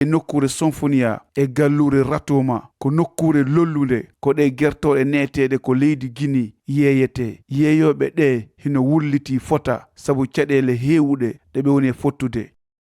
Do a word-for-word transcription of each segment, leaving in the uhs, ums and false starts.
E nokkuure Sonfonia e galluure Ratoma, ko nokkuure lollunde, ko ɗe gertooɗe ne'eteeɗe ko leydi Gini yeeyetee. Yeeyooɓe ɗe hino wullitii fota sabu caɗeele heewuɗe ɗe ɓe woni e fottude.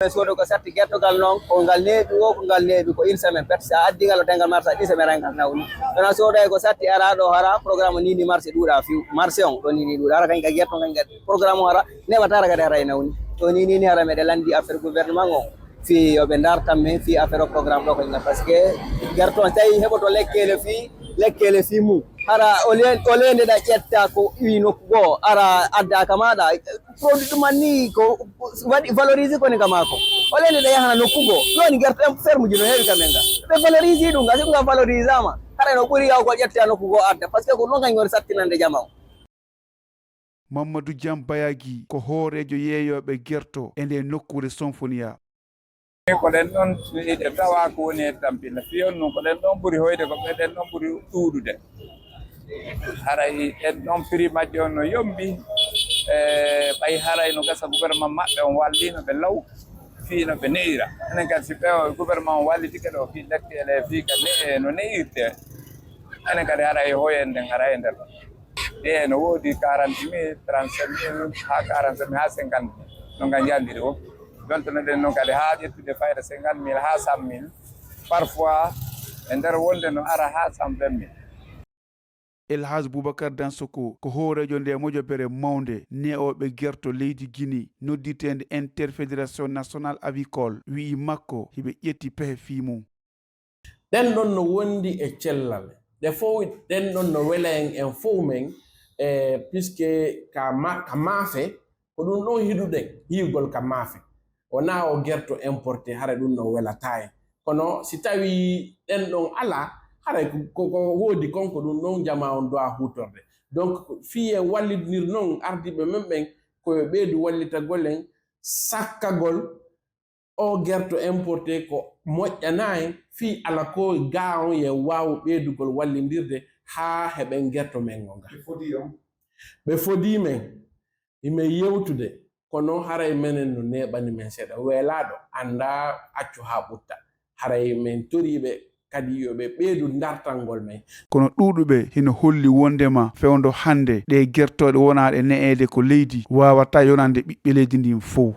Soodo ko satti gertogal noon, ko ngal neeɓi wo, ko ngal neeɓi ko une semaine. Pet, so a addi ngal o tengal marsa, ɗi semaine ngal nawni. Kono soodo ko satti ara ɗo hara, programme ni ni marché ɗuuɗa fiw. Marché on, ɗo ni ni ɗuuɗa, hara kañ ka gerto kañ ka programme o hara, neɓa tara kadi hara e nawni. Ɗo ni ni ni hara meɗe landi affaire gouvernement on. Fii yo ɓe ndartan men fii affaire o programme ɗo ko ina, parce que gerto on tawi heɓoto lekkele fii, lekkele fii mum. Hara o len-, o lende ɗa ƴetta ko wi nokku goo, ara adda ka maɗa. Produit ɗum anni ko waɗi valorisé koni ka maako. O lende ɗa yahana nokku goo. Ɗoni gerto en ferme ji no heewi ka men ga. Ɓe valorisé ɗum ga, si ɗum ga valorisama. Hara no ɓuri yaw ko ƴetta nokku goo adda. Parce que ko ɗon kañ woni sattinande jama o. Mamadou Diam Bayagi ko hooreejo yeeyooɓe gerto e nde nokkuure Sonfonia. Ko ɗen ɗon iɗe tawa ko woni e tampina. Fiyon nun ko ɗen ɗon ɓuri hoyde, ko ɓe ɗen ɗon ɓuri ɗuuɗude. Haray ɗen ɗon prix majje on no yombi, e ɓay haray no gasa gouvernement maɓɓe on wallino ɓe law fii no ɓe ne'ira. Enen kadi si ɓe gouvernement on wallitike ɗo fii lekkele fii ka ne no ne'irte, enen kadi haray hoyen nden haray e nder ɗon. E no woodi quarante mille, trente-cinq mille, haa quarante-cinq mille, haa cinquante mille. Non ka njandiri o. Donte no ɗen non kadi haa ƴettude fayda cinquante mille haa cent mille. Parfois e nder wonde no ara haa cent vingt mille. El Hadj Boubacar Dansoko ko hooreejo nde mojobere mawnde ne'ooɓe gerto leydi Gini nodditeende Interfédération Nationale Avicole wi'i makko hiɓe ƴetti pehe fii mum. Ɗen ɗon no wondi e cellal. Ɗe fow ɗen ɗon no wela en en fow men, e puisque ka, ma, ka maafe ko ɗum ɗon hiɗuɗen hiigol ka maafe. Wonaa o gerto importé, hara ɗum no welata en. Kono si tawi ɗen ɗon alaa, haray ko, ko, ko woodi kon ko ɗum ɗon jama on dowa huutorde. Donc fii en wallindir non ardiiɓe men ɓen ko yo ɓeydu wallitagol en sakkagol o gerto importé ko moƴƴana en fii ala ko ga on ye waawu ɓeydugol wallindirde haa heɓen gerto men ngo nga. Ɓe fodii men, himen yewtude, kono haray menen no neeɓani men seeɗa. Weelaaɗo annda accu haa ɓutta. Haray men toriiɓe kadi yo ɓe ɓeydu dartangol men. Kono ɗuuɗuɓe hino holli wondema fewndo hannde ɗee gertooɗe wonaaɗe ne'eede ko leydi waawataa yonande ɓiɓɓe leydi ndin fow.